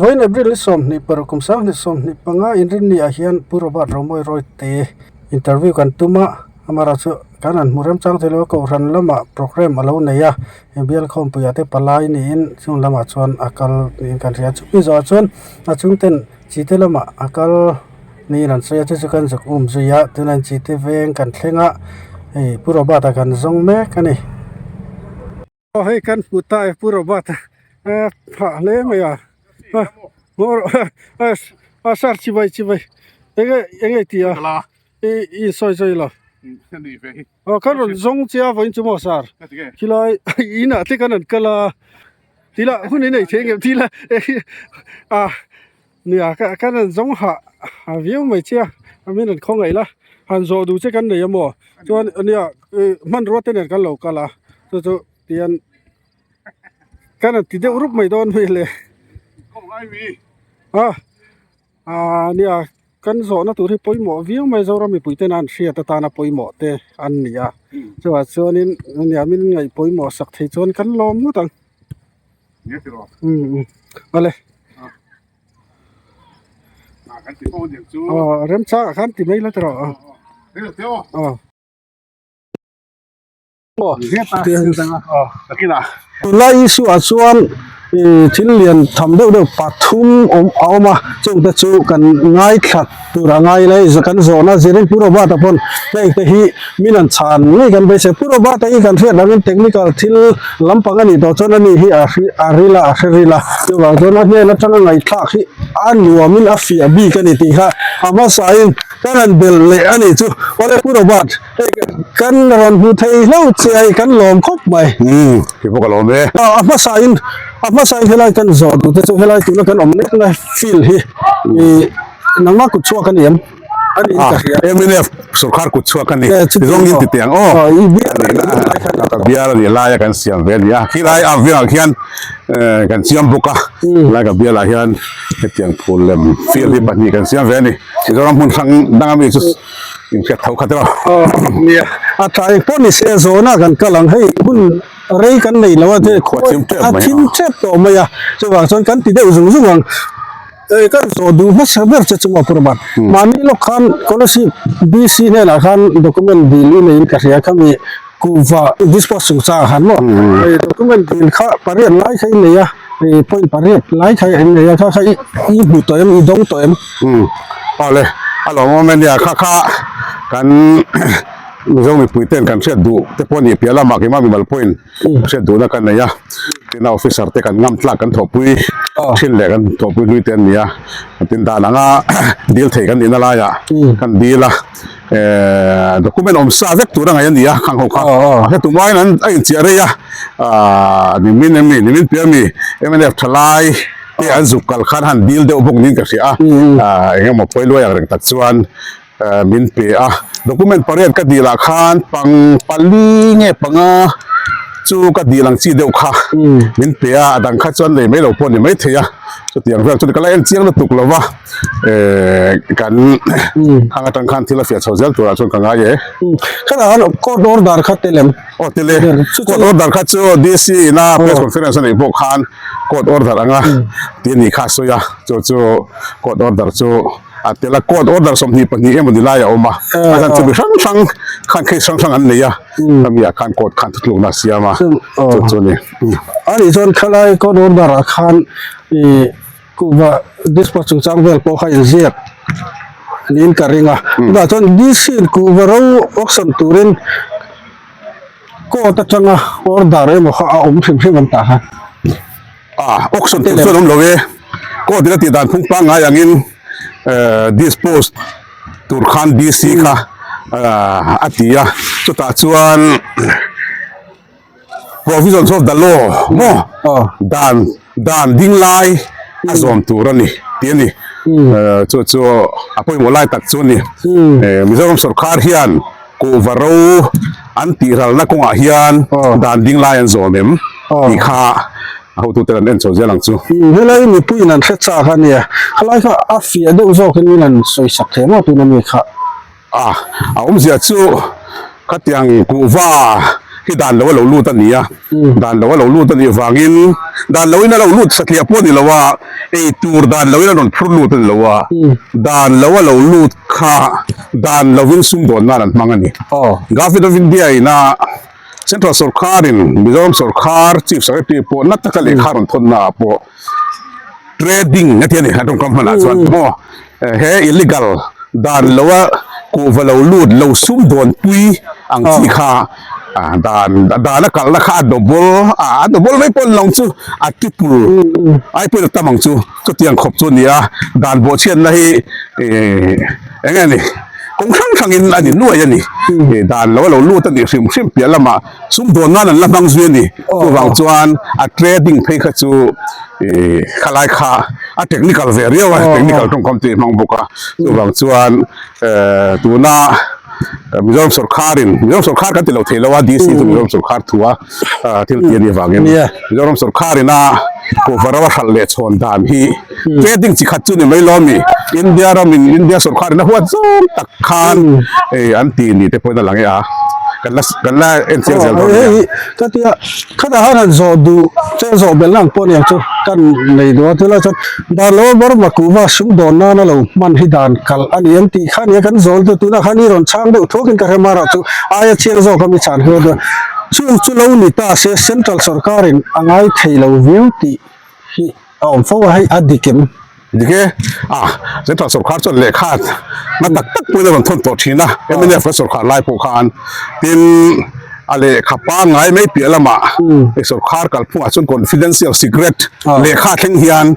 Vawiin April ni 26 kum 2025 inrinni ah hian Pu Robert Romawi Rawite interview kan tum a, amaherawh chu kan han hmu remchang thei lo a, kohhran lamah programme a lo nei a, bial khawmpuiah te palai niin chung lamah chuan a kal niin kan hria a, chumi zawhah chuan a chhungten chite lamah a kal niin an sawi a, chu chu kan zuk um zui a, tunah chite veng kan thleng a, hei Pu Robert a kan zawng mek a ni. Aw hei kan hmu ta e Pu Robert a phah hle mai a a sir chibai chibai enge enge i ti a i i insawi sawi lo aw kan rawn zawng che a vawiin chu maw sir khilai inah te kan rawn kal a tila hun i nei thei ang em tila a Nia ka kan han zawng hah ha viau mai che a a min rawn khawngaih la han zawh duh che kan nei a maw chuan nia ih hmanrua te nen kan lo kal a chu chu tihian kan han ti deuh rup mai dawn mai le a ah nia kan zawhna tur hi pawimawh viau mai Zoram mipui tena an hriat atana pawimawh te an ni a chuvah chuanin nia min ngaih pawimawh sak thei chuan kan lawm ngawt ang. Awle aw remchang ah khan ti mai la tawh rawh aw tunlai issue ah chuan ih thil lian tham deuh deuh pathum awm a awm a chungte chu kan ngaithla tur a ngai lai kan zawhna zirin Pu Robert-a pawn heng te hi min an chhan ngei kan beisei Pu Robert-a hi kan hriat angin technical thil lampang a nih tawh chuan ani hi a hri a ril a a hre ril a chuvang chuan a hnen atanga ngaihthlak hi a nuamin a fiah bik a ni tih kha a hmasain kan han belh leh a nih chu awle Pu Robert hei kan rawn hmu thei hlauh che a hei kan lawm khawp mai. Umm kei pawh ka lawm e. A hmasain a hmasain helai kan zawh duh te chu helai tuna kan awm mek na field hi ih nangmah kut chhuak a ni em a ni ka hria. MNF sorkar kut chhuak a ni zawng in ti teh ang aw ka bial a nih laia kan siam ve a ni a khilai a vengah khian kan siam bawk a helai ka bialah hian hetiang phul lem field hi pahnih kan siam ve a ni Mizoram hmun hrang dang ami chu inhriat tho khat emaw. Nia a tlai pawh ni se zawhna kan kal ang hei hun rei kan nei lo a te a thim tep tawh mai a chuvang chuan kan ti deuh zung zung ang eh kan zawh duh hmasa ber che chu maw Pu Robert mahni lawk khan scholarship DC hnenah khan document dil i neiin ka hria khami kuhva dispose chungchangah khan maw hei document dil kha pariat lai kha i nei a hei point pariat lai kha i nei a kha kha i hmu tawh em i dawng tawh em. Awle a lawmawm e nia kha kha kan. Mizo mipui ten kan hriat duh te pawh nih piah lamah keimah mimal pawhin hriat duhna ka nei a, tina officer te kan ngam tlak kan thawhpui thin leh kan thawhpui hlui te an ni a, tin dan anga dil thei kan nihna laiah kan dil a, ehh document awm sa vek tur a ngaih a ni a khang ho kha a hre tum aiin an a inchiah rei a, ahh nimin em ni nimin piah ami mnf thalai te an zuk kal khan han dil deuh bawk niin ka hria a, ahh eng emaw pawi luai ang reng tak chuan. Min pe a, document pariat ka dil ah khan pang pali nge panga chu ka dil ang chi deuh kha min pe a, a dang kha chuan nei mai lo pawh a ni mai thei a, chutiang vel chuan ka la en chiang lutuk lo va, eh kan hang atang khan thil a fiah chho zel turah chuan ka ngai e. Khatah khan court order kha tel em? Aw tel e, court order kha chu DC ina press conference a neih pawh khan court order anga tih a nih kha a sawi a, chu chu court order chu. A tel a court order 22 emaw ni lai a awm a, a chhan chu mi hrang hrang khan case hrang hrang an nei a, khami ah khan court khan thutlukna a siam a, chu chu a ni. A nih chuan khalai court order ah khan ih kuhva dispose chungchang vel pawh kha inziak niin ka ring a, tunah chuan DC in kuhva ro auction turin court atanga order emaw kha a awm hrim hrim an tah khan. A auction tur chuan awm lo e, court in a tih dan phung pangngai angin dispose tur khan DC kha a ti a, chutah chuan provisions of the law maw dan dan ding lai a zawm tur a ni tih a ni, chu chu a pawimawh lai tak chu a ni, Mizoram sawrkar hian kuhva ro an tihralna kawngah hian dan ding lai an zawm em tih kha a hotute an en chho zel ang chu. Helai mipuiin an hre chak a nia, khalai kha a fiah deuh zawkin min han sawi sak thei maw tuna mi kha. A, a awmzia chu khatiang kuhva. hi dan lo a lo lut a ni a, dan lo a lo lut a nih vangin dan loin a lo lut satliah pawh a ni lo a, ei tur dan loin a rawn phur lut a ni lo a, dan lo a lo lut kha dan lovin sumdawn nan an hmang a ni. Government of India ina Central sorkarin Mizoram sorkar Chief Secretary pawh na taka lehkha rawn thawnna ah pawh trading a ti a ni a tawngkam hmanah chuan maw he illegal dan lo a kuhva lo lut lo sumdawn pui ang chi kha dan dan a kalna kha a double a double mai pawh ni lo chu a triple ai pawhin a tam ang chu chutiang khawp chu a ni a dan bawhchhiatna hi ih eng nge ni kawng hrang hrangin a ni nuai a ni dan lo a lo lut a nih hrim hrim piah lamah Sumdawn nan an la hmang zui a ni. Chuvang chuan a trading phei kha chu ih khalai kha a technical ve riau a, technical tawngkam tih a hmang bawk a. Chuvang chuan eh tuna Mizoram sawrkharin, Mizoram sawrkhar kan ti lo thei lo a, DC chu Mizoram sawrkhar thu a thil tih a nih avangin Mizoram sawrkharin a kuhva ro a hralh leh chhawn dan hi trading chi khat chu ni mai lo a mi. India ramin India sawrkharin a huat zawng tak khan hei an ti ni te pawhin a lang e a kan la kan la en chiang zel dawn nia. Hei ka tia khatah khan han zawh duh che zawh belh na ang pawh aniang chu kan nei duh a tunah chuan dan lo Burma kuhva sum dawn nana lo hman hi dan kalh a ni em tih kha ania kan zawl te tunah khan i rawn chhang deuh thuakin ka hre mar ah chu aia chiang zawk a mi chhan hi chu chu lo ni ta se central sorkarin a ngai thei lo viau tih hi a awm fo a hei a dik em? Dik e, ah Central sorkar chuan lehkha na tak tak pawhin a rawn thawn tawh thin a, mnf kan sorkar lai pawh khan tin a lehkha pangngai mai piah lamah hei sorkar kalphungah chuan confidential secret lehkha thleng hian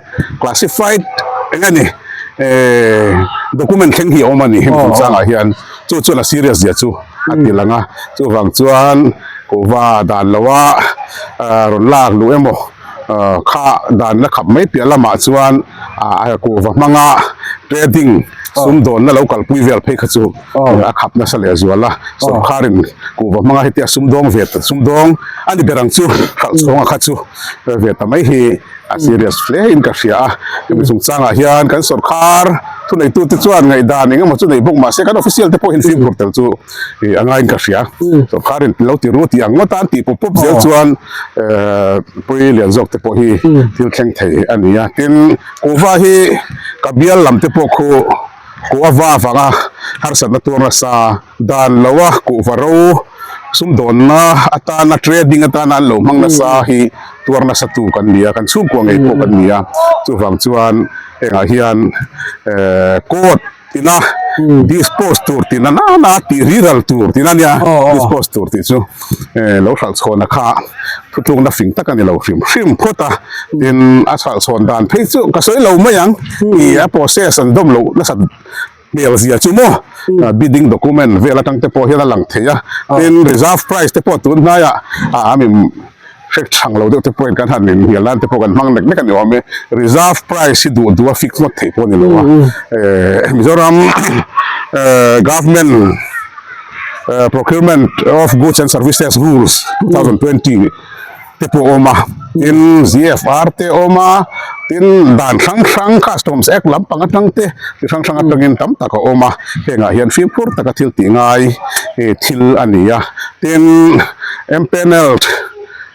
classified eng nge ni eh document thleng hi a awm a ni hemi chungchangah hian chu chuan a serious zia chu a ti lang a, chuvang chuan kuhva dan loa rawn lak luh emaw. Kha dan la khap mai piah lamah chuan a kuhva hmanga trading sumdawnna lo kalpui vel phei kha chu a khap nasa leh zual a, sawrkharin kuhva hmanga hetia sumdawng ve ta sumdawng a ni ber ang chu hralh chhawnga kha chu ve ta mai hi a serious hle in ka hria a, hemi chungchangah hian kan sawrkhar thuneitute chuan ngaihdan eng emaw chu nei bawk mahse kan official te pawh hian fimkhur tel chu ih a ngaiin ka hria sawrkharin lo ti ru tih ang ngawt a an tih pawp pawp zel chuan ehh pui lian zawk te pawh hi thil thleng thei a ni a tin kuhva hi ka bial lam te pawh khu kuh a va vanga harsatna tur nasa dan lo a kuhva ro sumdawnna atana trading atana an lo hmang nasa hi tuar nasa tu kan ni a kan chhungkua ngei pawh kan ni a chuvang chuan hengah hian ehh court Tina dispose tur tina nana tih riral tur tina nia dispose tur tih chu lo hralh chhawn a kha thutlukna fing tak a ni lo hrim hrim phawt a tin a hralh chhawn dan phei chu ka sawi lo mai ang ih a process an dawm loh nasat hmel zia chu maw bidding document vel atang te pawh hian a lang thei a tin reserve price te pawh tun hnaiah a mi Hrek chhang lo deuh te pawhin kan han inhnial nan te pawh kan hmang nek nek a ni awm e. Reserve price hi duh duh a fix ngawt theih pawh a ni lo a. Mizoram Government Procurement of Goods and Services Rules 2020 te pawh a awm a. Tin GFR te a awm a, tin dan hrang hrang Customs Act lampang atang te chi hrang hrang atangin tam tak a awm a. Hengah hian fimkhur taka thil tih ngai thil a ni a. Tin Empanelled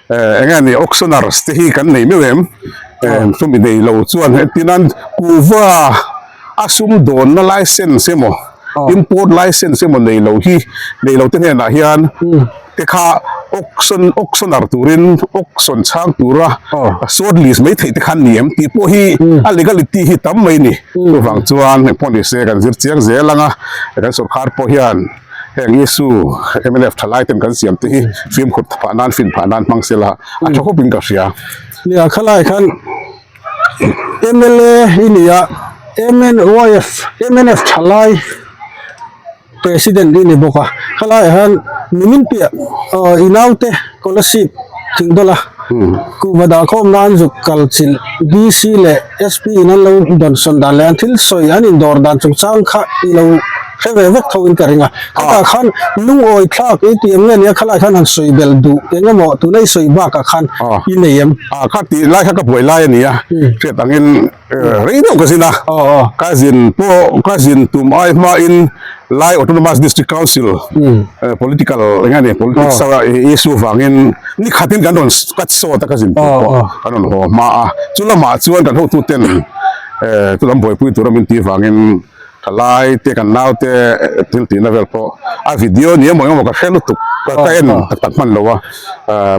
eng nge ni auctioners te hi kan nei meuh em chumi nei lo chuan hetinan kuhva a sumdawnna license emaw import license emaw nei lo hi nei lo te hnenah hian te kha auction auctioner turin auction chhang tura short list mai theih te kha an ni em tih pawh hi a legality hi tam mai a ni chuvang chuan engpawh ni se kan zir chiang zel ang a kan sawrkar pawh hian. Heng issue mnf thalai ten kan siam te hi fimkhur phah nan fin phah nan hmang sela a tha khawp in ka hria. Nia khalai khan mla i ni a MNYF mnf thalai president i ni bawk a khalai ah hian nimin piah aw i naute scholarship thing dawlh a kuhva dah khawm nan zuk kal chilh DC leh SP in an lo dawnsawn dan leh an thil sawi an indawr dan chungchang kha i lo. hre ve vek tho in ka ring a. Khatah khan lungawi thlak i tih em nge nia khalai khan han sawi belh duh eng emaw tuna i sawi bakah khan i nei em? A kha tih lai kha ka buai lai a ni a, hriat angin rei deuh ka zin a, ka zin pawh ka zin tum ai hmain Lai Autonomous District Council political eng nge ni politics a issue vangin ni khatin kan rawn cut short a ka zin tur pawh kan rawn haw hma a, chu lamah chuan kan hotuten chu lam buaipui tura min tih vangin Ka lai te kan nau te thil tihna vel pawh a video ni emaw engemaw ka hre lutuk ka ka en tak tak hman lo a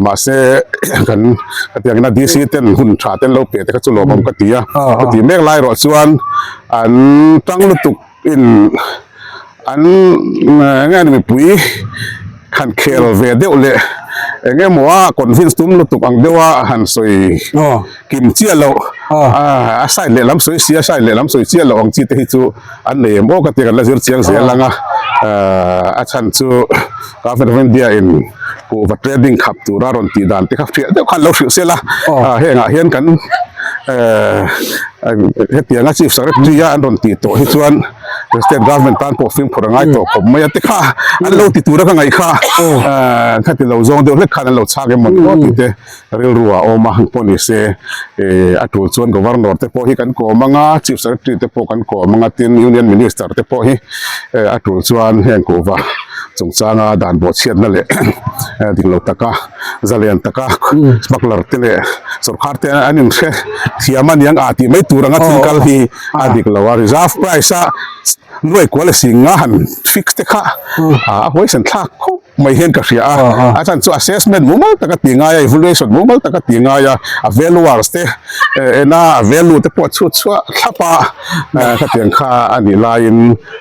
mahse kan ka tih angin a DC ten hun tha ten lo pe te kha chu lawmawm ka ti a ka tih mek lai erawh chuan an tang lutuk in an eng nge ni mipui han khel ve deuh leh eng emaw a convince tum lutuk ang deuh a han sawi. Kim chiah loh a side lehlam sawi si a side lehlam sawi chiah loh ang chi te hi chu an nei em aw ka ti kan la zir chiang zel ang a a chhan chu Government of India in kuhva trading khap tura rawn tih dan te kha hriat deuh khan lo hrilh sel a hengah hian kan hetianga Chief Secretary a an rawn tih tawh hi chuan State Government tan pawh fimkhur a ngai tawh khawp mai a te kha an lo ti tura ka ngaih kha khati lo zawng deuh hlek khan an lo chhak em maw tih te. Rilru a awm a, pawh ni se a tul chuan Governor te pawh hi kan kawm ang a, Chief Secretary te pawh kan kawm ang a, tin Union Minister te pawh hi a tul chuan heng kuhva chungchanga dan bawhchhiatna leh dik lo taka zalen taka smuggler te leh sawrkar te an inhre thiam a niang a tih mai tur anga thil kal hi a dik lo a, reserve price a nuai kual a sing a han fix te kha a huaisen thlak khawp. mai hian ka hria a, a chhan chu assessment mumal taka tih ngai a, evaluation mumal taka tih ngai a, a valuers te en a, a value te pawh a chhut chhuah thlap a, khatiang kha a nih laiin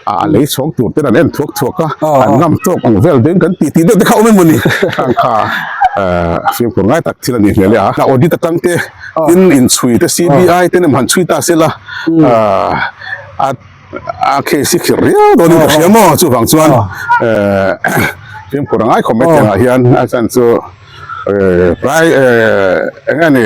a lei chhawng tur ten an en thuak thuak a, an ngam tawk ang vel deuhin kan tih tih deuh te kha a awm em mawni khang kha fimkhur ngai tak thil a nih hmel e a, audit atang te tin inchhui te CBI te nem han chhui ta se la a. A case hi khirh riau dawnin ka hria maw chuvang chuan fimkhur a ngai khawp mai tiangah hian a chan chu price eng nge ni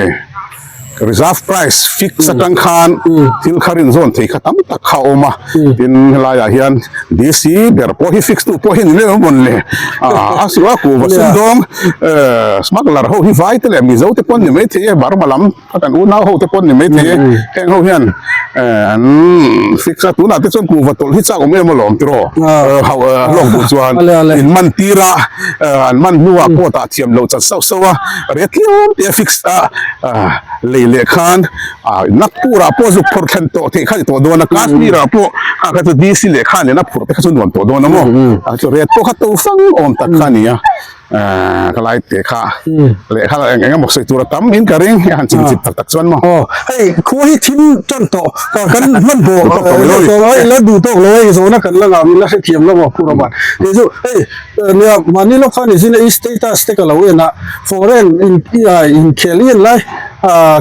reserve price fix atang khan thil kha rin zawn thei kha tam tak kha a awm a tin helaiah hian DC ber pawh hi fix tu pawh hi ni mai mawn le a suh a kuhva sumdawng smuggler ho hi vai te leh mizo te pawh an ni maithei e Burma lam. A kan unau ho te pawn ni mai thei e, heng ho hian an fix a, tunah te chuan kuhva tawlh hi chak awm em alawm tiraw hauh hlawk duh chuan in man tir a, an man hnuah court ah thiam loh chat sauh sauh a, reh tliam te a fix a, lei leh khan Nagpur ah pawh zuk phawrh thlen tawh theih kha ni tawh dawn a, Kashmir ah pawh kha chu DC lehkha nena phurh te kha chu nuam tawh dawn a maw, chu reh pawh kha to fang awm tak kha a ni a. Ka lai te kha leh kha eng eng emaw sawi tur a tam in ka ring han chim chip tak tak chuan maw. Aw hei khua hi thim tan tawh ka kan hman bawh hei la duh tawk lo hei zawhna kan la ngam in la hrethiam lo maw Pu Robert tih chu hei nia mahni lawk khan izin a i status te ka lo en a foreign in inkhel i en lai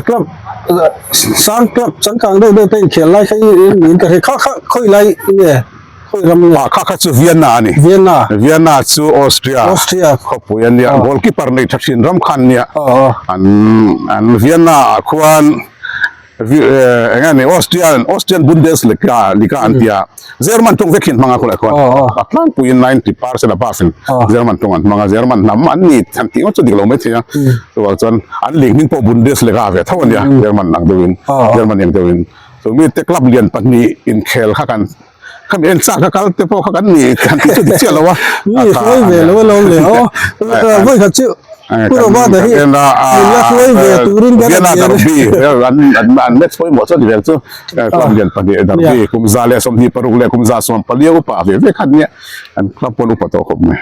club sang club changkang deuh deuh te inkhel lai kha i en niin ka hria kha kha khawi lai nge. Khawi ram nge? Ah kha kha chu Vienna a ni. Vienna. Vienna chu Austria. Austria. Khawpui a nia. Goalkeeper nei tha thin ram khan nia. An an Vienna ah khuan eng nge ni Austrian Austrian Bundesliga Liga an tia. German tawng vek hi an hmang a khawlai khuan. A tlangpuiin 90% above in German tawng an hmang a. German hnam an ni han tih ngawt chu dik lo maithei a. Chuvang chuan an league hming pawh Bundesliga ve tho a nia. German ang deuhin German ang deuhin. Chu mite club lian pahnih inkhel kha kan khami en chak a kal te pawh kha kan ni han tih chu dik chiah lo a. Mi hruai ve lo alawm le aw. Vawi khat chu Pu Robert-a hi min la hruai ve turin kan Vienna derby an an match pawimawh chu a ni vel chu club lian pahnih derby kum 126 leh kum 114 a upa ve ve kha nia an club pawn upa tawh khawp mai.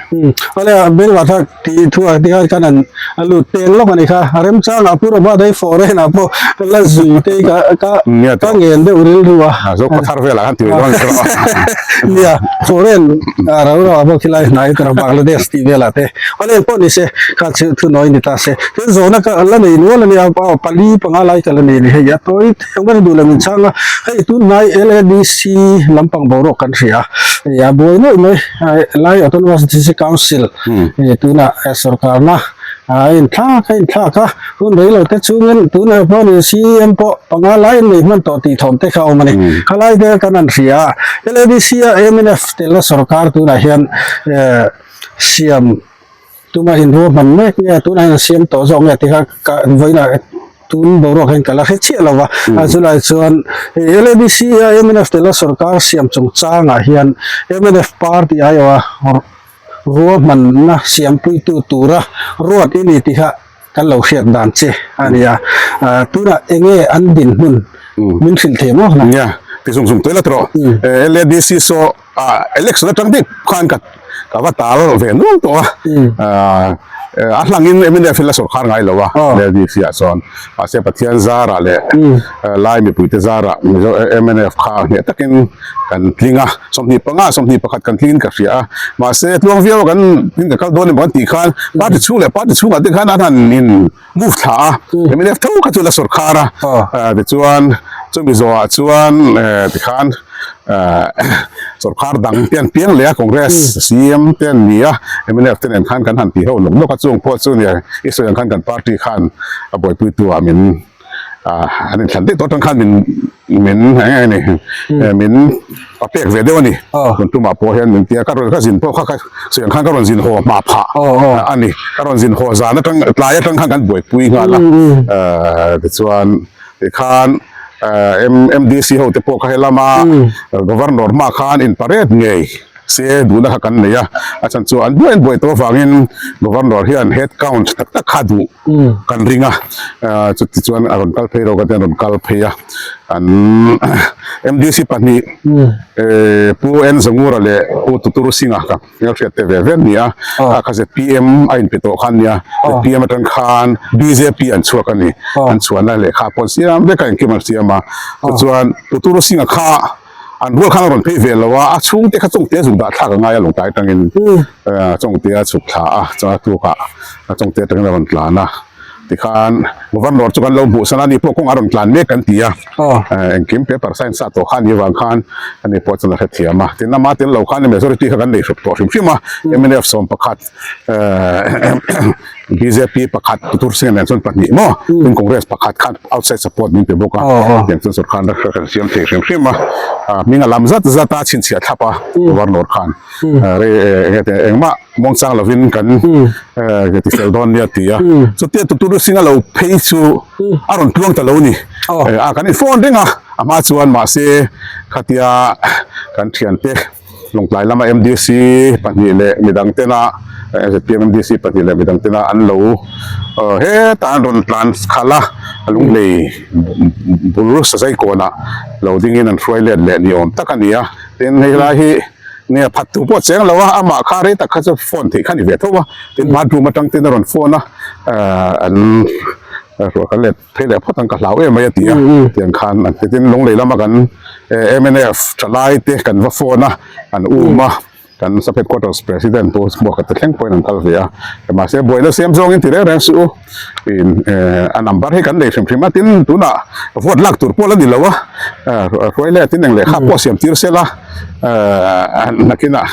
Awle Belva thak tih thu ah tikhan khan an a lut peng lawk a ni kha a remchangah Pu Robert hei foreign ah pawh la zui te hi ka ka ka ngen deuh rilru a. Zokhua thar velah khan tih dawn erawh. Nia foreign ah rau rau ah pawh khilai hnai tur a Bangladesh tih velah te awle pawh ni se kha chu thu nawi ni ta se tin zawhna ka la nei nual a nia pali panga lai ka la nei a ni hei a tawi Eng ber duh lo min chhang a, hei tunhnai LADC lampang boruak kan hria a, hei a buai nuaih mai, Lai Autonomous District Council tunah sorkarna A inthlak a inthlak a, hun rei lo te chungin tunah pawh ni CM pawh panga lai an nei hman tawh tih thawm te kha a awm a ni. Khalai te kan han hria a, LADC a mnf telna sorkar tunah hian siam tuma inruahman mek nge tunah hian a siam tawh zawk nge tih kha ka vawiinah tun boruak hian ka la hre chiah lo va. A chulai chuan LADC a mnf telna sorkar siam chungchangah hian mnf party aiawha Ruahmanna siampuitu tura ruat i ni tih kha kan lo hriat dan che a ni a. Tunah enge an dinhmun min hrilh thei maw? Nia, ti zung zung tuai la tawh. LADC saw election atang daih khan ka ka va tal ve nual tawh a. A hlangin mnf in la sawrkhar ngai lo a LADC ah chuan. Mahse Pathian zarah leh Lai mipuite zarah Mizo mnf kha hneh takin kan tling a. 25, 21 kan tling in ka hria a, mahse tluang viau a kan in ka kal dawn emaw kan tih khan party chhung leh party chhungah te khan an han in move thla a, mnf tho kha chu la sawrkhar a, tichuan chumi zawhah chuan tikhan sawrkhar dang te an piang leh a, Congress CM te an ni a, mnf te nen khan kan han ti ho nawk nawk a, chung pawh chu nia i sawi ang khan kan party khan a buaipuitu ah min an inthlan daih tawh atang khan min min eng nge ni min a pek ve deuh a ni tun tumah pawh hian min tia ka rawn ka zin pawh kha ka sawi ang khan ka rawn zin haw hma phah a ni ka rawn zin haw zan atang tlai atang khan kan buaipui nghal a tichuan tikhan M_D_C ho te pawh kha helama governor hma khan in parade ngei Se duhna kha kan nei a, a chhan chu an buai an buai tawh avangin Governor hian head count tak tak kha duh kan ring a, chuti chuan a rawn kal phei rawk a te an rawn kal phei a, an MDC pahnih Pu N Zangura leh Pu Tuturu Singh-a ka hmelhriat te ve ve an ni a, kha kha zpm a inpe tawh kha an nia, zpm atang khan bjp an chhuak a ni, an chhuahna lehkha pawh an siam vek a, engkim an siam a, tichuan Tuturu Singh-a kha An rual khan a rawn phei ve lo a, a chhungte kha chawngte a zuk dah thlak a ngai a lungtai atangin chawngte a chhuk thla a, chuan a tlukah a chawngte atangin a rawn tlan a, tikhan Governor chu kan lo hmuh san a, ani pawh kawng a rawn tlan mek kan ti a, engkim paper sign sa tawh kha a nih avang khan ani pawh chuan a hrethiam a, tin ama tel lo khan majority kha kan nei hrep tawh hrim hrim a, mnf 11 Bjp pakhat Tutur Singh nen chuan pahnih maw tin Congress pakhat khan outside support min pe bawk a tiang chuan sorkar na kan siam thei hrim hrim a hming a lam zat zat a chhinchhiah thlap a Governor khan rei enge te engmah muangchang lovin kan ti fel dawn nia ti a chutia Tutur Singh a lo phei chu a rawn tluang ta lo ni a kan in phone reng a a hma chuan mahse khatia kan thiante Lawngtlai lama MDC pahnih leh midang tena zpm MDC pahnih leh midang tena an lo hetah an rawn tlan khalh a, lunglei bul sazai kawnah lo dingin an hruai let leh ni awm tak a ni a, tin hei lai hi nge phat tu pawh a cheng lo a, amah kha rei tak kha chu phone theih kha a ni ve tho a, tin bathroom atang ten a rawn phone a an ruah kan let. Phei leh phawt ang ka hlau em mai a ti a, tiang khan an ti. Tin, Lunglei lama kan mnf thalai te kan va phone a, an um a, kan sub headquarters president pawh hmuak te thleng pawhin an kal ve a. Mahse buaina siam zawngin ti reng reng suh u, in a number hi kan nei hrim hrim a, tin tunah vote lak tur pawh la ni lo a, hruai leh tin eng lehkha pawh siam tir sela, nakinah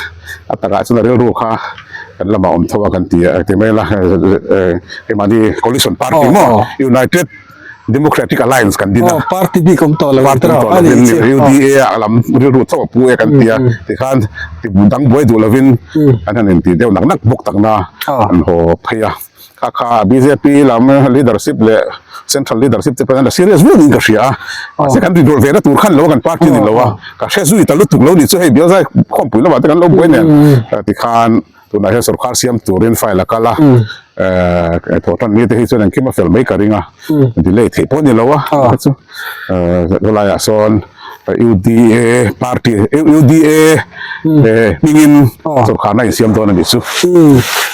a takah chuan a rilru kha kan lamah awm tho a kan ti a ti mai la keimahni coalition party maw United Democratic Alliance kan din a party bik awm tawh lo party awm tawh lovin UDA a lam rilru tho a pu e kan ti a tikhan ti dang buai duh lovin an han inti deuh nak nak bawk takna an haw phei a. Kha kha bjp lam leadership leh central leadership te pawh hian a serious viau niin ka hria a, mahse kan rinrawlh ve na tur khan lo a kan party ni lo a, ka hre zui ta lutuk lo ni chu hei bial zai khawmpui lamah te kan lo buai nen tikhan tunah hian sorkar siam turin file a kal a, thawhtan mi te hi chuan engkim a fel mai ka ring a, delay theih pawh a ni lo a kha chu helaiah sawn UDA party UDA hmingin sorkarna insiam dawn a nih chu.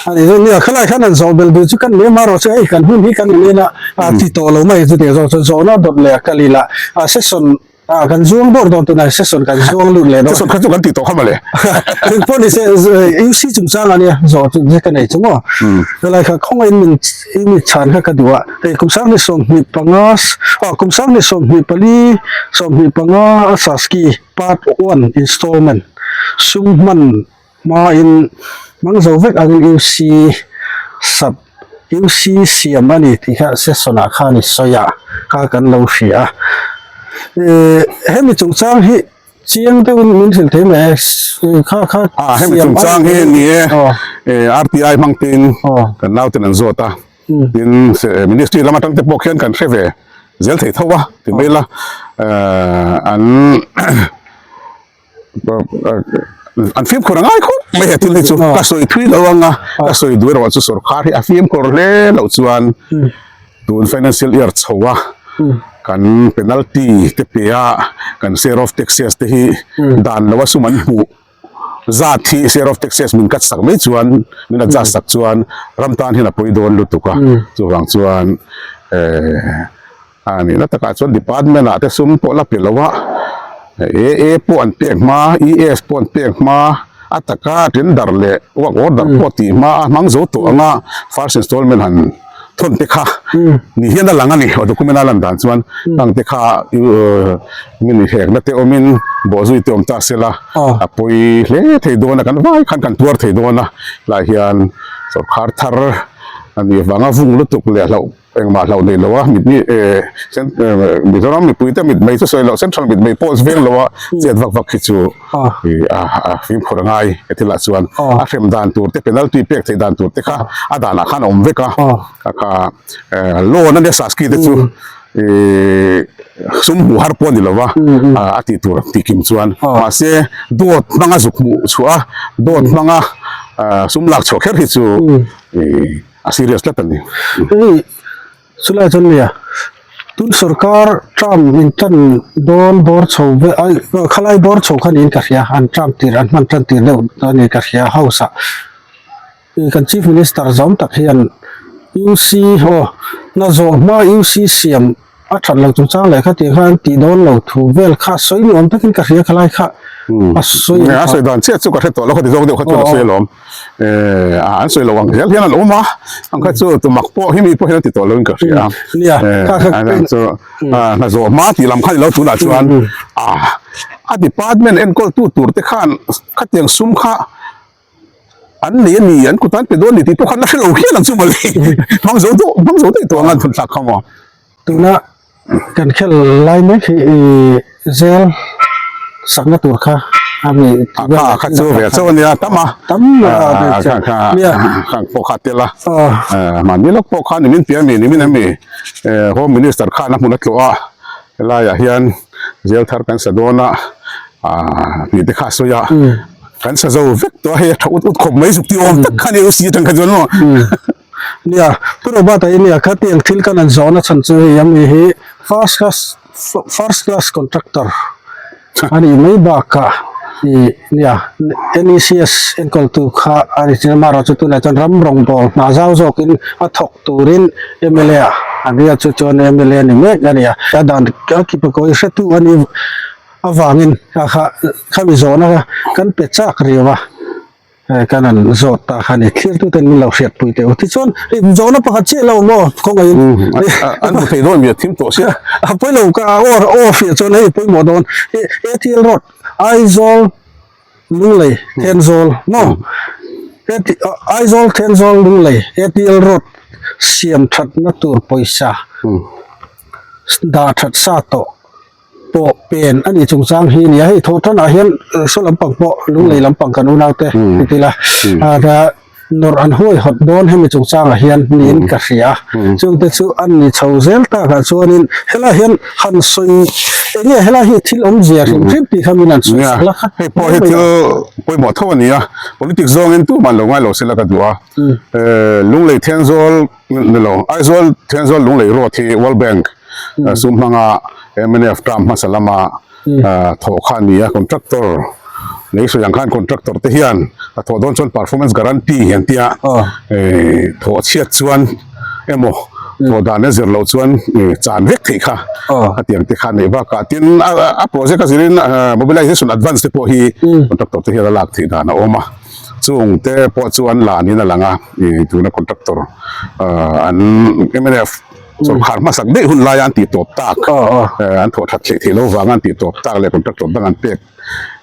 A ni zawk nia, khalai khan an zawh bel duh chu kan lem a rawh chu hei kan hun hi kan en a ti tawh lo mai chu tih zawk chu zawhna dawt leh a kal ila session kan zuang dawr dawn tunah session kan zuang lut leh dawn. Session kha chu kan ti tawh kha mawle. Eng pawh ni se UC chungchang a nia zawh chu ka nei chu maw. Khalai kha khawngaih min I mi chhan kha ka duh a, hei kum sang ni 25 aw kum sang ni 24 25 a Saski part one installment sum hman hmain hmang zo vek angin UC sub. UC siam a ni tih kha session ah khan i sawi a kha kan lo hria a. Hemi chungchang hi chiang deuhin min hrilh thei mai e kha kha Ah hemi chungchang hi ni e RTI hmang tein kan nauten an zawt a tin ministry lam atang te pawh khian kan hre ve zel thei tho a ti mai ila an an fimkhur a ngai khawp mai a thil hi chu ka sawi thui lo ang a ka sawi duh erawh chu sorkar hi a fimkhur hle loh chuan tun financial year chho a kan penalty te pe a kan share of taxes te hi dan lo a sum an hmuh zat hi share of taxes min cut sak mai chuan min adjust sak chuan ram tan hian a pawi dawn lutuk a chuvang chuan eh A nihna takah chuan department ah te sum pawh la pe lo a, AA pawh an pek hma, ES pawh an pek hma, a taka tender leh work order pawh tih hma a hmang zo tawh anga first installment han thawn te kha ni hian a lang a ni, aw document a lan dan chuan hang te kha min hekna te awmin bawhzui te awm ta sela a pawi hle thei dawn a, kan vai khan kan tuar thei dawn a, helai hian sawrkhar thar a nih vanga vung lutuk leh hlauh. Engmah hlauh nei lo a, mit mi eh Mizoram mipui te mit mai chu sawi loh Central mit mai pawh veng lo a chet vak vak hi chu a a fimkhur a ngai he thil ah chuan a hrem dan tur te penalty pek theih dan tur te kha a dan ah khan a awm vek a kha kha loan a nia Saski te chu ih sum hmuh har pawh a ni lo va a tih tur tih kim chuan mahse dawt hmanga zuk hmuh chhuah a dawt hmanga sum lak chhuah kher hi chu ih A serious tlat a ni. Hei chulai chuan nia tun sorkar term in tan dawn bawr chho ve ai khalai bawr chho kha niin ka hria an term tir an hman tan tir deuh a ni ka hria house ah kan chief minister zawm tak hian UC aw hna zawh hma UC siam A that lo chungchang leh kha tih khan tih dawn lo thu vel kha sawi ni awm takin ka hria khalai kha a sawi a sawi dan chiah chu ka hre tawh lo kha ti zawk deuh kha chuan a sawi alawm an sawi lo ang zel hian an awm a ang kha chu tumak pawh hi mi pawh hian an ti tawh lo in ka hria nia kha kha chu hna zawh hma tih lam kha ni lo tunah chuan a department enkawl tu tur te khan khatiang sum kha An nei a ni, an kut an pe dawn a ni tih pawh khan a hre lo hial ang chu mawle. Hmang zo deuh, hmang zo daih tawh ang a an thlak kha maw. Tuna kan khel lai mek hi i zel sakna tur kha a mi A kha kha chu ve chauh a nia tam a. Tam a kha kha kha pawh kha tel a. Mahni lawk pawh kha nimin piah a mi nimin a mi Home Minister khan a hmun a tlawh a helaiah hian zel thar kan sa dawn a tih te kha a sawi a. Kan sa zo vek tawh a hei a tha ut ut khawp mai zuk tih awm tak kha a ni u si atang kha chuan maw. Nia, Pu Robert-a hi nia khatiang thil kan han zawhna chhan chu hei ami hi first class first class contractor a nih mai bakah ih nia NECS enkawltu kha a ni chin a amaherawhchu tunah chuan ram rawngbâwl hna zau zawkin a thawk turin mla ah an ria chu chuan mla a ni mek a ni a, a dan a kipakawi hretu a ni. Avangin kha kha khami zawhna kha kan pe chak riau a, kan han zawt ta kha a ni. Thirtuten min lo hriatpui teh u. Tichuan zawhna pakhat chiah lo maw khawngaihin. An hmu thei dawn mi a thim tawh sia. A pawi lo ka aw aw hriat chuan hei pawimawh dawn. ATL Road Aizawl Lunglei Thenzawl maw Aizawl Thenzawl Lunglei ATL Road siam thatna tur pawisa dah that sa tawh. pawh pen a nih chungchang hi a ni a hei tho tanah hian saw lampang pawh lunglei lampang kan unaute ti tila nawrh an huai hawt dawn hemi chungchangah hian niin ka hria chungte chu an ni chho zel takah chuanin helai hian han sawi eng nge helai hi thil awmzia hrim hrim tih kha min han sawi sak la kha hei pawh hi thil pawimawh tho a ni a politics zawngin tumah lo ngai lo sela ka duh a lunglei Thenzawl Ni lo, Aizawl Thenzawl Lunglei Road hi World Bank sum hmanga mnf term hmasa lama thawh kha a ni a, contractor lei sawi ang khan contractor te hian a thawh dawn chuan performance guarantee an tia thawh chhiat chuan emaw thawh dan a zir loh chuan chan vek theih kha hetiang te kha a neih bakah tin a project a zirin mobilization advance te pawh hi contractor te hian a lak theih dan a awm a. Chung te pawh chu an la niin a lang a, ih tuna contractor an mnf. Sorkar hmasak daih hun laia an tih tawp tak, an thawh that theih theih lo vanga an tih tawp tak leh contractor dang an pek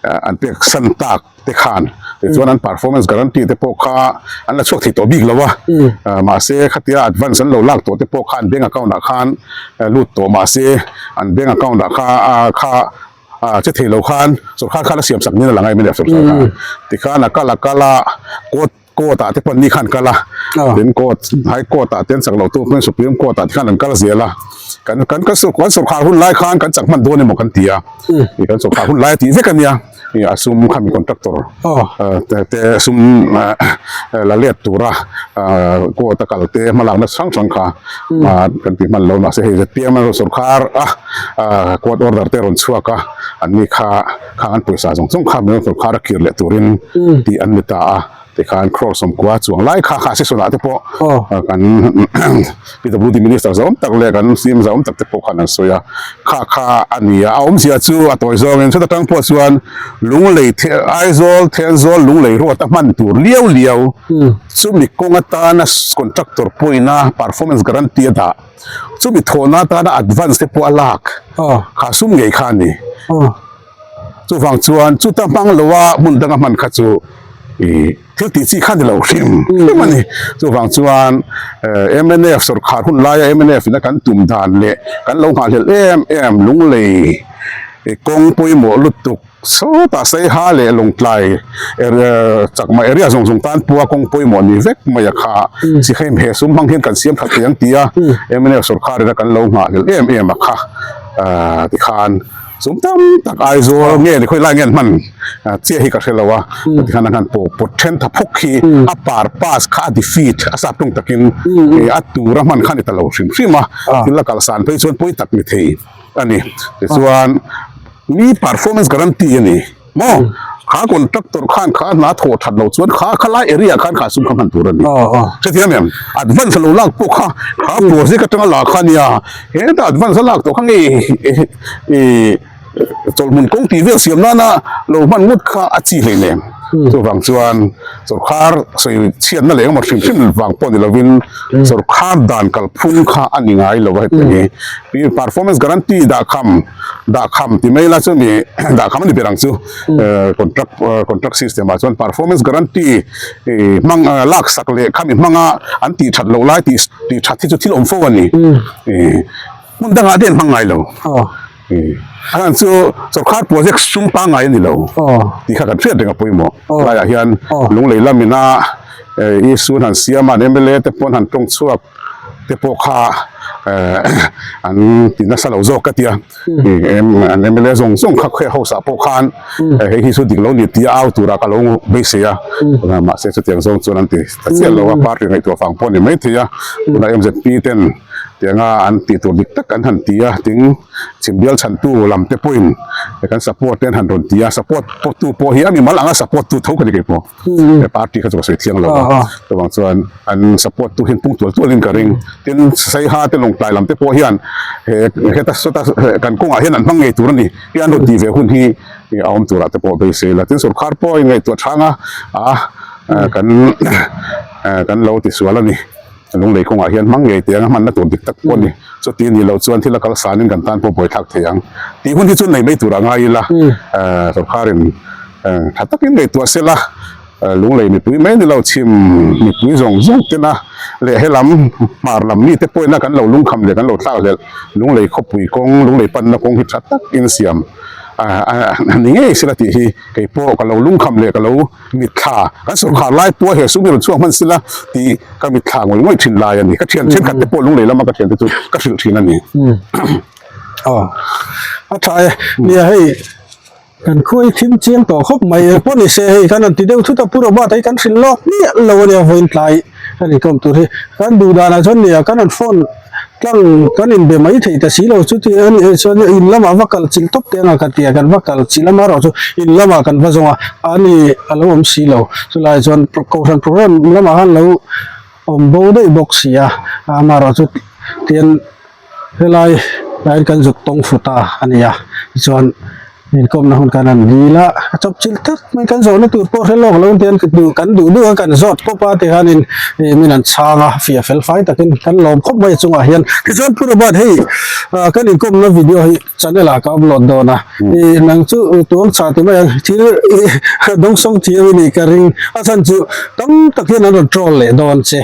an pek san tak te khan tichuan an performance guarantee te pawh kha an la chhuak thei tawh bik lo a, mahse khatia advance an lo lak tawh te pawh khan bank account ah khan lut tawh mahse an bank account ah kha kha che thei lo khan sorkar khan a siam sak niin a lang a mnf sorkar khan tikhan a kal a kal a court court ah te pawh ni khan kal a tin court high court ah te an chak loh tur chuan supreme court ah te khan an kal zel a kan kan kan kan sorkar hun lai khan kan chak hman dawn emaw kan ti a kan sorkar hun lai a tih vek a nia a sum khami contractor te te sum la let tura court a kal te hmalakna hrang hrang kha kan ti hman lo mahse hei zpm a sorkar a court order te a rawn chhuak a an ni kha Khang an pawisa zawng zawng kha Mizoram sorkar a kir leh turin tih an ni ta a, tikhan crore sawmkua chuang lai kha kha session ah te pawh kan PWD minister zawm tak leh kan CM zawm tak te pawh khan an sawi a, kha kha a ni a, a awmzia chu a tawi zawngin chuta tang pawh chuan Lunglei Aizawl Thenzawl Lunglei ruat a hman tur liau liau chumi kawng atana contractor pawina performance guarantee a dah chumi thawhna atana advance te pawh a lak kha sum ngei kha a ni. Chuvang chuan chuta hmang loa hmun danga hman kha chu ih thil tih chi kha ni lo hrim hrim a ni. Chuvang chuan mnf sorkar hun laia mnf ina kan tum dan leh kan lo nghahhlelh em em lunglei kawng pawimawh lutuk sawtah Saiha leh Lawngtlai Chakma area zawng zawng tan pawha kawng pawimawh ni vek mai a kha chi kha he sum hmang hian kan siam that thei ang tia mnf sorkar ina kan lo nghahhlelh em em a kha tikhan. Sum tam tak Aizawl nge ni khawi lai nge an hman chiah hi ka hre lo a, tikhan an han pawh pawt then tha phawk hi a purpose kha a defeat a sap tung takin a tur a hman kha a ni ta lo hrim hrim a, thil a kalsan phei chuan pawi tak ni thei a ni. Tichuan mi performance guarantee a ni maw? Kha contractor khan kha hna thawh that loh chuan kha khalai area khan kha sum kha hman tur a ni. Hrethiam em? Advance a lo lak pawh kha kha project atanga la kha a nia, hetah advance a lak tawh kha ngei ih chawlhmun kawng tih vel siam nana lo hman ngawt kha a chi hlei nen. Chuvang chuan sawrkar sawi chhiatna leh engemaw hrim hrim vang pawh ni lovin sawrkar dan kalphung kha a ni ngai lo a hetiang hi. Performance guarantee dah kham dah kham ti mai la chu mi dah kham a ni ber ang chu contract contract system ah chuan performance guarantee ih hmang lak sak leh khami hmanga an tih that loh lai tih tih that hi chu thil awm fo a ni ih hmun dangah te an hmang ngai lo ih a chhan chu sawrkar project sum pangngai a ni lo tih kha kan hriat reng a pawimawh laiah hian lunglei lamina issue an han siam a an mla te pawh an han tawng chhuak. te pawh kha an ti nasa lo zawk ka tia an mla zawng zawng kha khawi house ah pawh khan hei hi chu dik lo ni tia au tura ka lo beisei a mahse chutiang zawng chuan an ti ta chiah lo a party ngaihtuah vang pawh a ni maithei a tunah mzp ten tianga an tih tur dik tak an han ti a tin chhimbial chhantu lam te pawhin kan support te an han rawn ti a support tu pawh hi a mimal anga support tu tho ka ni keipawh. He party kha chu ka sawi thiang lo a, chuvang chuan an support tu hian pung tual tual in ka ring. Tin, Saiha te Lawngtlai lam te pawh hian he heta sawta kan kawngah hian an hmang ngei tur a ni tih an rawn tih ve hun hi a awm turah te pawh beisei la. Tin, sorkar pawh a inngaihtuah chhang a, a kan kan lo tisual a ni. Lunglei kawngah hian hmang ngei teh ang a, hmanna tur dik tak pawh a ni. Chuti a nih loh chuan thil a kalsanin kan tan pawh buaithlak thei ang tih hun hi chu nei mai turah ngai ila, sorkarin Tha takin ngaihtuah sela, Lunglei mipui mai ni lo chhim mipui zawng zawng tena leh helam hmar lam mite pawhina kan lo lungkham leh kan lo thlak hlelh Lunglei khawpui kawng, Lunglei panna kawng hi tha takin siam a ni ngei sela tih hi kei pawh ka lo lungkham leh ka lo mitthla kan sawrkhar lai pawh he sum hi rawn chhuak hman sela tih ka mitthla ngawih ngawih thin lai a ni. Ka thian thenkhat te pawh Lunglei lama ka thiante chu ka hrilh thin a ni. Aw a tha e, nia hei. Kan khuai thim chiang tawh khawp mai e pawh ni se hei kan rawn ti deuh thut a Pu Robert hi kan hrilh lawk miah lo a nia vawiin tlai kan inkawm tur hi kan duh danah chuan nia kan rawn phone tlang kan inbe mai thei ta si lo chuti a nih chuan in lamah va kal chilh tawp teh anga ka ti a kan va kal chilh a marawh chu in lamah kan va zawng a a ni a lo awm si lo chulai chuan kohhran program lamah khan lo awm bo daih bawk si a amarawh chu tian. Helai tlaiin kan zuk tawng fut a a ni a tichuan Inkawmna hun kan han dil a, a chawp chilh tak mai kan zawhna tur pawh hre lawk lo tian kan duh duh a kan zawt pawp a tikhanin ih min an chhang a fiah fel fai takin kan lawm khawp mai a chungah hian tichuan Pu Robert hei ah kan inkawmna video hi channel ah ka upload dawn a ih nang chu tuang chah ti mai ang thil ih dawngsawng thiam i nih ka ring a chhan chu tam tak hian an rawn troll leh dawn che.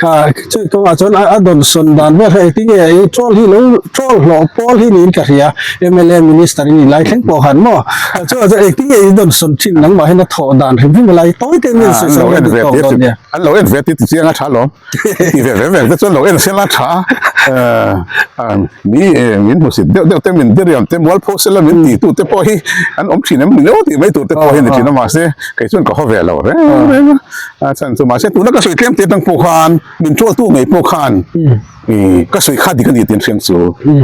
Kha chu kawngah chuan a dawn sawn dan vel kha engtin nge i troll hi lo troll hlawh pawl hi niin ka hria mla minister i nih lai thleng pawh khan maw chuan chuan engtin nge i dawn sawn thin nangmah hian a thawh dan hrim hrim lai tawi te min sawi sawi an lo en ve tih an lo en ve tih ti chiang a tha lawm ti ve ve ve te chuan lo en sela tha a mi min hmusit deuh deuh te min diriam te mualpho sela min ti tu te pawh hi an awm thin em ni lo tih mai tur te pawh hi a ni thin a mahse kei chuan ka haw ve lo reng reng a. A chhan chu mahse tuna ka sawi tlem te atang pawh khan min troll tu ngei pawh khan ih ka sawi kha dik a ni tih an hriang chu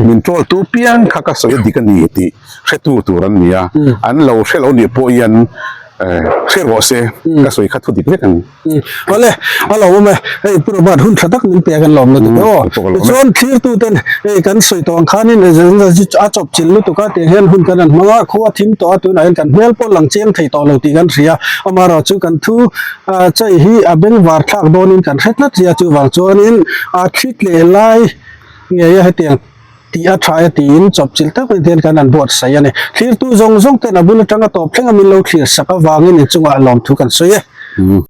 min troll tu piang kha ka sawi a dik a ni tih hretu tur an ni a an lo hre lo nih pawh hian eh hre rawh se ka sawi kha thu dik vek ang. Awle a lo awm e hei Pu Robert hun tha tak min pek an lawm lutuk e aw tichuan thlirtu ten hei kan sawi tawh ang khanin a chawp chilh lutuk a tiang hian hun kan han hmang a khua a thim tawh a tunah hian kan hmel pawh lang chiang thei tawh lo tih kan hria. Amaherawh chu kan thu chei hi a bengvar thlak dawnin kan hre tlat sia chuvang chuanin a thli tleh lai ngei a hetiang tih a tha e tiin chawp chilh tak mai hian kan han buatsaih a ni. Thlirtu zawng zawng ten a bul atanga tawp thleng a min lo thlir sak avangin inchungah lawmthu kan sawi e.